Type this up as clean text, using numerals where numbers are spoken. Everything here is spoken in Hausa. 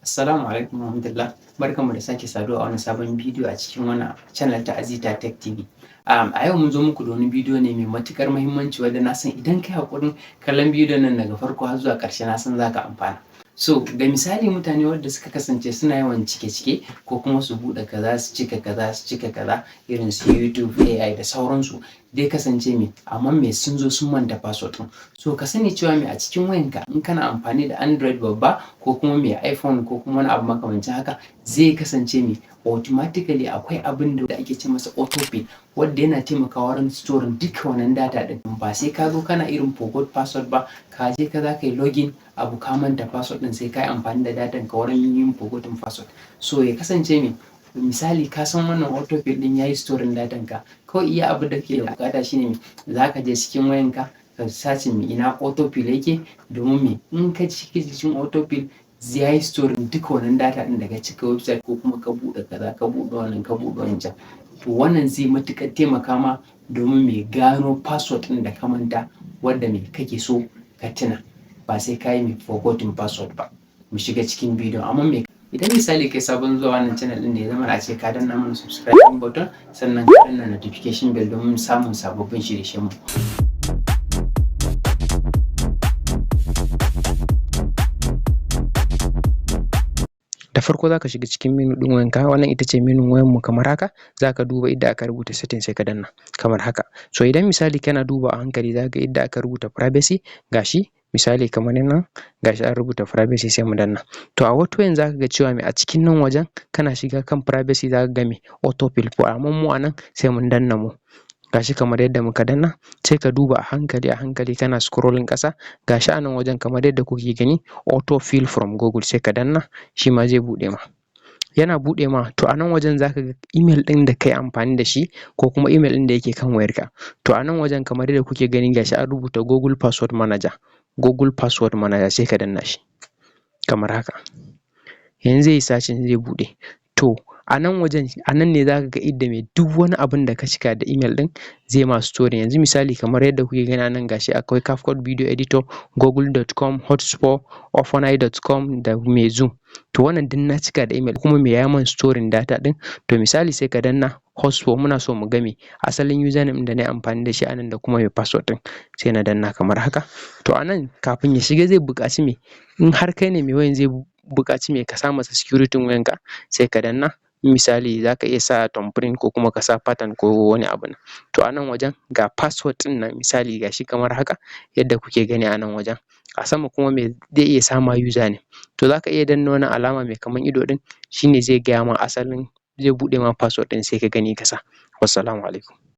Assalamu alaikum warahmatullah. Barkanmu da sake saduwa a wani sabon bidiyo a cikin wannan channel ta Azita Tech TV. A yau mun zo muku da wani bidiyo ne mai matuƙar muhimmanci, wanda na san idan kai haƙurin kallon bidiyon nan daga farko har zuwa ƙarshe, na san za ka amfana. So ga misali, mutane wanda suka kasance suna yawan cike-cike ko kuma su buɗe kaza, su cika kaza, su cika kaza, irin su YouTube AI da sauransu, zai kasance me, amma me, sun zo sun manta password ɗin. So ka sani cewa me, a cikin wayanka, in kana amfani da Android babba ko kuma mai iPhone ko kuma wani abu makamancin haka, zai kasance me, automatically akwai abin da ake ce masa autofill, wanda yana taimakawa wurin storing duka wannan data ɗin. Ba sai ka zo kana irin forgot password ba, ka je ka za ka yi login abu, ka manta password ɗin, sai ka yi amfani da datan ka wurin yin forgotten password. So ya kasance me, misali ka san wannan autofill ɗin ya yi storing datan ka, kawai iya abin da kake buƙata shine me, za ka je cikin wayanka ka sace me, ina autofill yake, domin me, in ka cike cikin autofill, ya yi storing duka wannan data ɗin da ka cika website ko kuma ka buɗe kaza, ka buɗe wannan, ka buɗe wancan. To wannan zai matuƙar taimaka ma domin me, gano password ɗin da ka manta, wanda me, kake so ka tuna, ba sai ka yi me, forgotten password ba. Mu shiga cikin bidiyon. Amma me, idan misali kai sabon zuwa wannan channel ɗin ne, ya zama a ce ka danna mana subscribe button, sannan ka danna notification bell domin samun sababbin shirye-shiryen mu. Da farko za ka shiga cikin menu ɗin wayanka. Wannan ita ce menu wayan mu kamar haka. Za ka duba inda aka rubuta setting, sai ka danna kamar haka. So idan misali kana duba a hankali, za ka ga inda aka rubuta privacy. Gashi misali kamar nan, gashi an rubuta privacy, sai mu danna. To a wata wayan za ka ga cewa me, a cikin nan wajen kana shiga kan privacy, za ka ga me, autofill. To amma mu a nan sai mun danna mu. Gashi kamar yadda muka danna, sai ka duba a hankali a hankali, kana scrolling ƙasa. Gashi a nan wajen kamar yadda kuke gani, autofill from Google, sai ka danna. Shi ma zai buɗe ma. Yana buɗe ma, to a nan wajen za ka ga email ɗin da ka yi amfani da shi ko kuma email ɗin da yake kan wayarka. To a nan wajen kamar yadda kuke gani, gashi an rubuta Google Password Manager, Google Password Manager, sai ka danna shi kamar haka. Yanzu zai yi searching, zai buɗe. To a nan wajen, a nan ne za ka ga inda me, duk wani abun da ka cika da email ɗin zai ma storing. Yanzu misali kamar yadda kuke gani a nan, gashi akwai CapCut video editor, google.com, hotspot, openai.com da me, Zoom. To wannan duk na cika da email, kuma me, ya man storing data ɗin. To misali sai ka danna hotspot. Muna so mu ga me, asalin username ɗin da na yi amfani da shi a nan da kuma me, password ɗin, sai na danna kamar haka. To a nan kafin ya shiga, zai buƙaci me, in har kai ne mai wayan, zai buƙaci me, ka sa masa security wayanka, sai ka danna. Misali za ka iya sa thumbprint ko kuma ka sa pattern ko wani abu. To a nan wajen ga password ɗin nan, misali gashi kamar haka yadda kuke gani a nan wajen. A sama kuma me, zai iya sa ma username. To za ka iya danna wannan alama mai kaman ido ɗin, shine zai gaya ma asalin, zai buɗe ma password ɗin, sai ka gani ka sa. Wassalamu alaikum.